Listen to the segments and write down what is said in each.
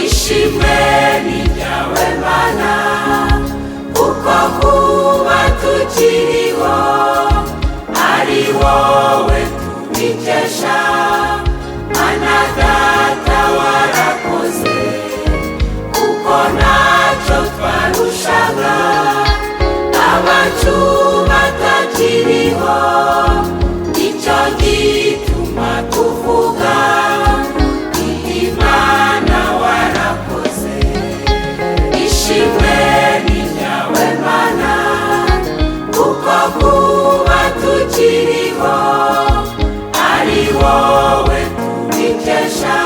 Ishimwe ni ryawe Mana, kuko kuba tukiriho ari wowe tubikesha. Mana Data warakoze, kuko ntacyo twarushaga abacu batakiriho. Nicyo gituma tuvuga Imana warakoze. Ishimwe ni ryawe Mana, kuko kuba tukiriho ari wowe tubikesha.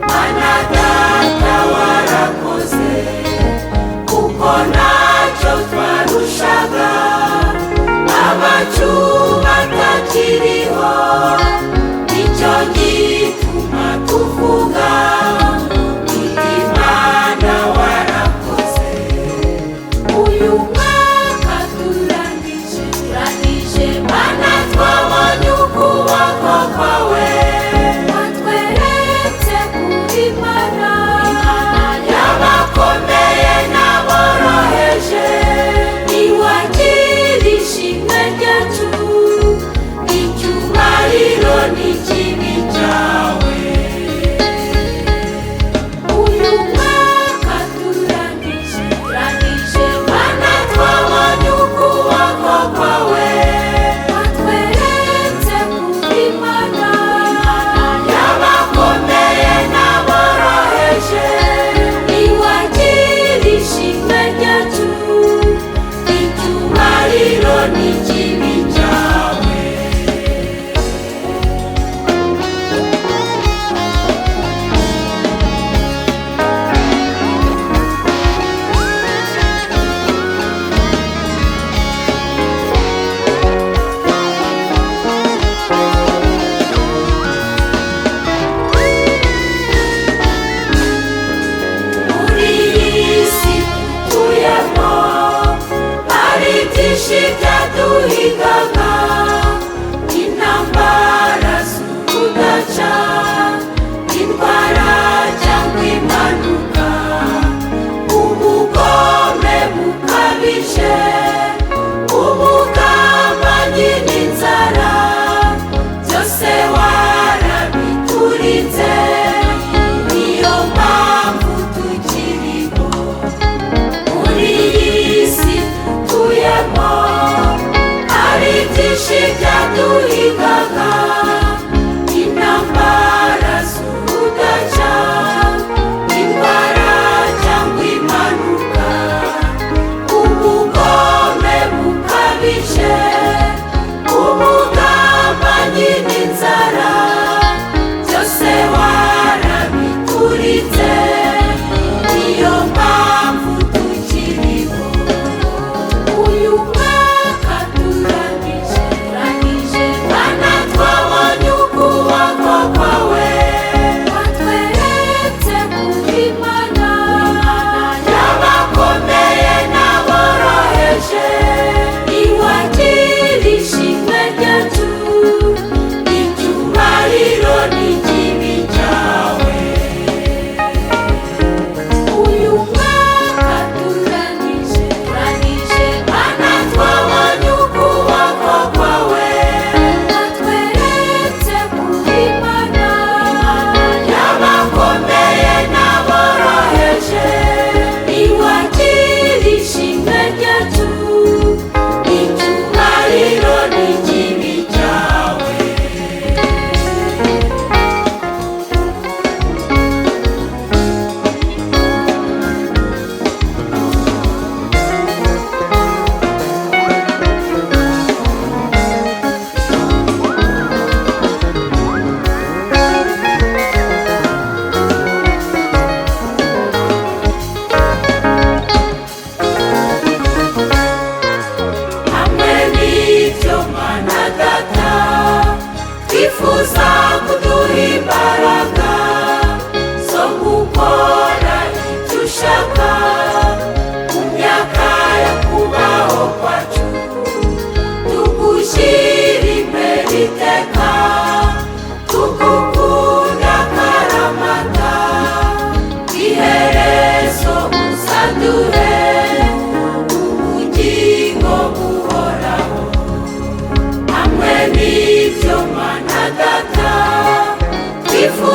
Mana Data warakoze, kuko ntacyo twarushaga abacu batakiriho. Nicyo gituma tuvuga Imana warakoze. Uyu mwaka turangije, Mana twabonye ukuboko kwawe, watweretse kuri Mana y'abakomeye n'aboroheje. Niwakira ishimwe ryacu, icyubahiro n'ikibi cyawe. Uyu mwaka turangije, Mana twabonye ukuboko kwawe, watweretse kuri Mana y'abakomeye n'aboroheje. Niwakira ishimwe ryacu, icyubahiro n'ikibi cyawe. Muri iyi si dutuyemo hari byinshi byaduhigaga, intambara z'urudaca, indwara cyangwa impanuka, ubugome bukabije, ubugambanyi n'inzara, byose warabiturinze. Niyo mpamvu tukiriho. Muri iyi si dutuyemo hari byinshi byaduhigaga, intambara z'urudaca, indwara cyangwa impanuka, ubugome bukabije, ubugambanyi n'inzara, byose warabiturinze. Niyo mpamvu tukiriho. Uyu mwaka turangije, Mana.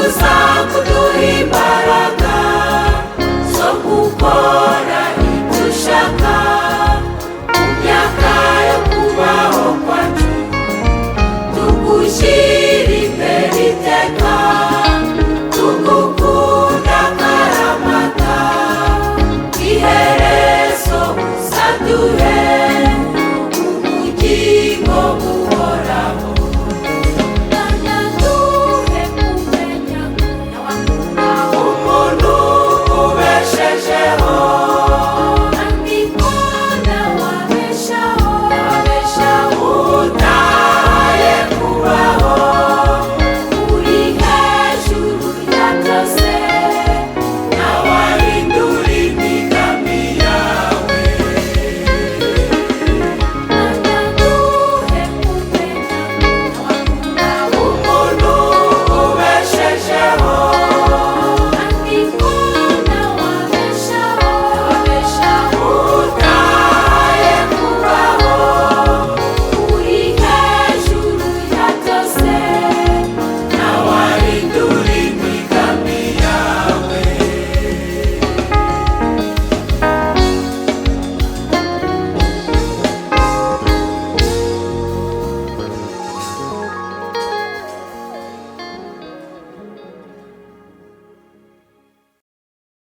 Tuza.